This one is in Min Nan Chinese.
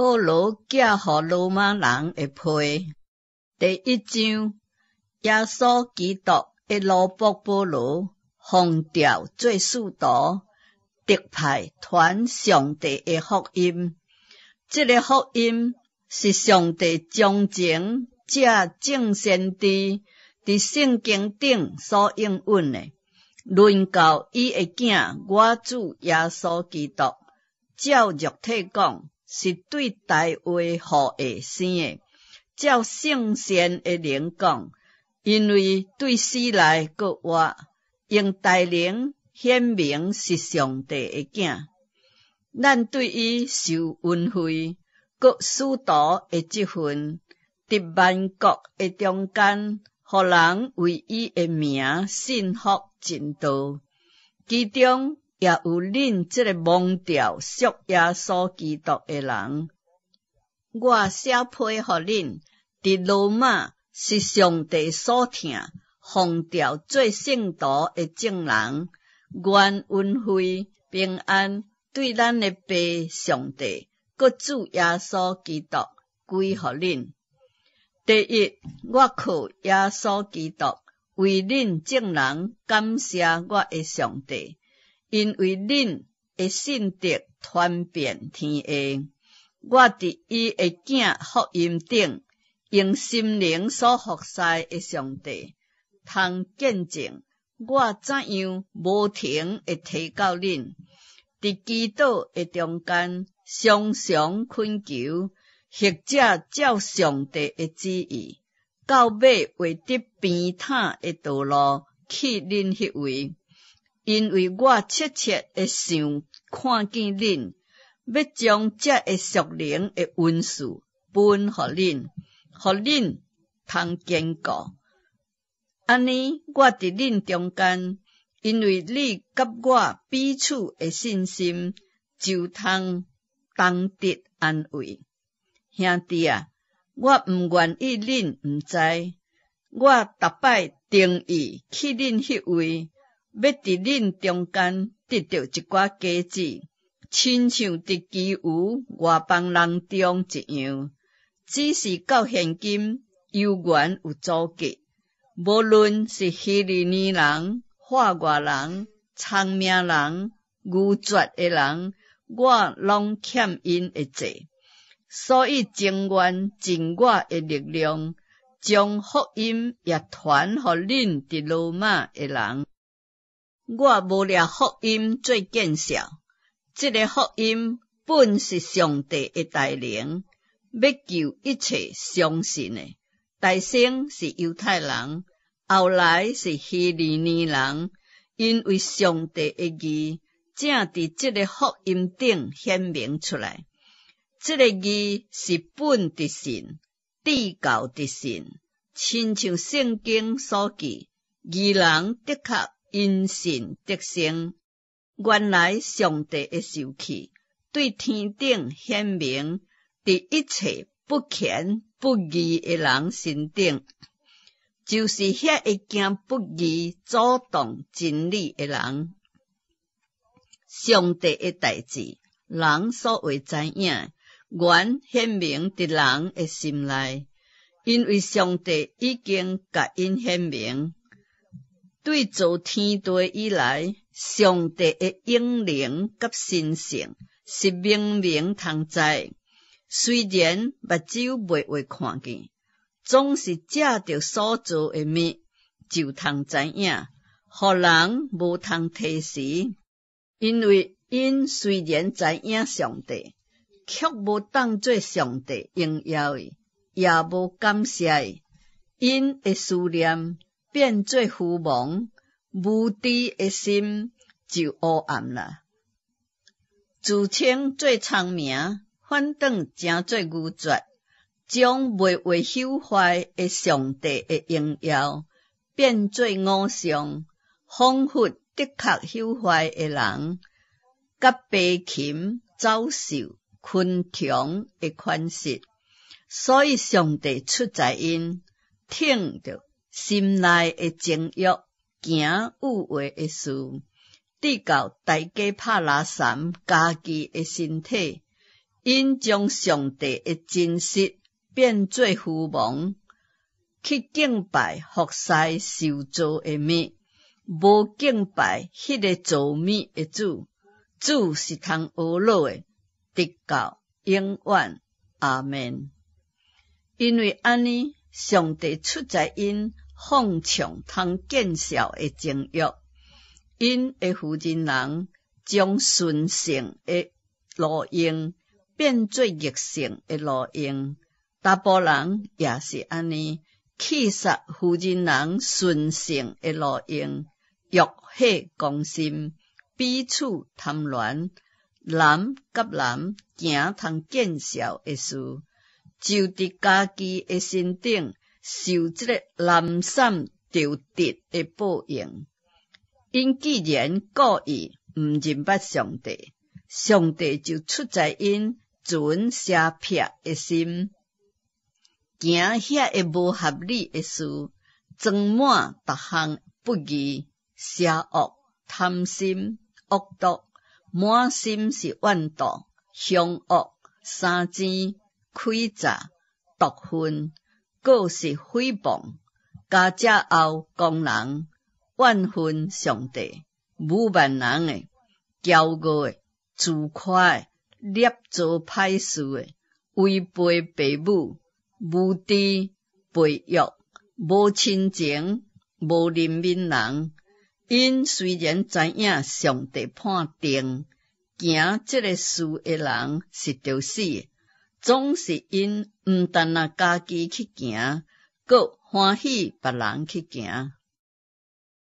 保羅寄予羅馬人的批，第一章，耶穌基督的奴僕保羅，奉召做使徒，特派傳上帝的福音。這个福音是上帝從前藉眾先知佇聖經頂所應允的，論到伊的囝我主耶穌基督，照肉體講，是對大衛後裔生的，照聖善的靈講，因為對死內閣活，用大能顯明是上帝的囝。咱對伊受恩惠，閣使徒的職分，佇萬國的中間，予人為伊的名信服真道。其中也有恁這个蒙召屬耶穌基督的人。我寫批予恁，佇羅馬是上帝所疼、奉召做聖徒的眾人，願恩惠平安對咱的父上帝，閣主耶穌基督歸予恁。第一，我靠耶穌基督為恁眾人感謝我的上帝。因為恁的信德傳遍天下，我佇伊的囝福音頂，用心靈所服侍的上帝，通見證我怎樣無停的提到恁，佇祈禱的中間，常常懇求，或者照上帝的旨意，到尾畫得平坦的道路去恁彼位。因為我切切的想看見恁，欲將這个屬靈的恩賜分予恁，予恁通堅固。按呢，我佇恁中間，因為你佮我彼此的信心，就通同得安慰。兄弟啊，我毋願意恁毋知，我逐擺定意去恁彼位，欲佇恁中間得著一寡果子，親像佇其餘外邦人中一樣。只是到現今猶原有阻隔，無論是希利尼人、化外人、聰明人、愚拙的人，我攏欠𪜶的債，所以情願盡我的力量，將福音也傳予恁佇羅馬的人。我無掠福音做見笑，這个福音本是上帝的大能，欲救一切相信的。大先是猶太人，後來是希利尼人，因為上帝的義正佇這个福音頂顯明出來。這个義是本佇信，至到佇信，親像聖經所記，義人的確因信得生。原來上帝的受氣對天頂顯明，佇一切不虔不義的人身頂，就是遐會行不義、阻擋真理的人。上帝的代誌，人所未知影，原顯明佇人的心內，因為上帝已經共𪜶顯明。對造天地以來，上帝的永能佮神性是明明通知。雖然目睭袂會看見，總是藉著所造的物就通知影，予人無通推辭。因為𪜶雖然知影上帝，卻無當做上帝榮耀伊，也無感謝伊。𪜶的思念變做虛妄，無知的心就烏暗啦。自稱做聰明，反轉成做愚拙，將袂會朽壞的上帝的榮耀變做偶像，仿佛的確朽壞的人，佮飛禽走獸、昆蟲的款式。所以上帝出在𪜶，聽著心內的情欲，行欲話的事，直到大家拍拉三家己的身體， 𪜶將上帝的真實變做虛妄，去敬拜服侍受造的物，無敬拜彼个造物的主。主是通呵咾的，直到永遠。阿們。因為按呢，上帝出在𪜶放暢通見笑的情欲，𪜶的婦人人將順性的路用變做逆性的路用，查埔人也是按呢，棄殺婦人人順性的路用，欲火攻心，彼此貪戀，男佮男行通見笑的事，就佇家己的身頂受這个濫散著得的報應。𪜶既然故意毋認捌上帝，上帝就出在𪜶存邪癖的心，行遐个無合理的事，裝滿逐項不義、邪惡、貪心、惡毒，滿心是怨妒、兇惡、生煎、詭詐、毒恨，閣是誹謗，加這後攻人，怨恨上帝，侮慢人的，驕傲的，自誇的，捏造歹事的，違背父母，無知、背約，無親情，無憐憫人。𪜶雖然知影上帝判定行這个事的人是著死的，總是𪜶毋但若家己去行，閣歡喜別人去行。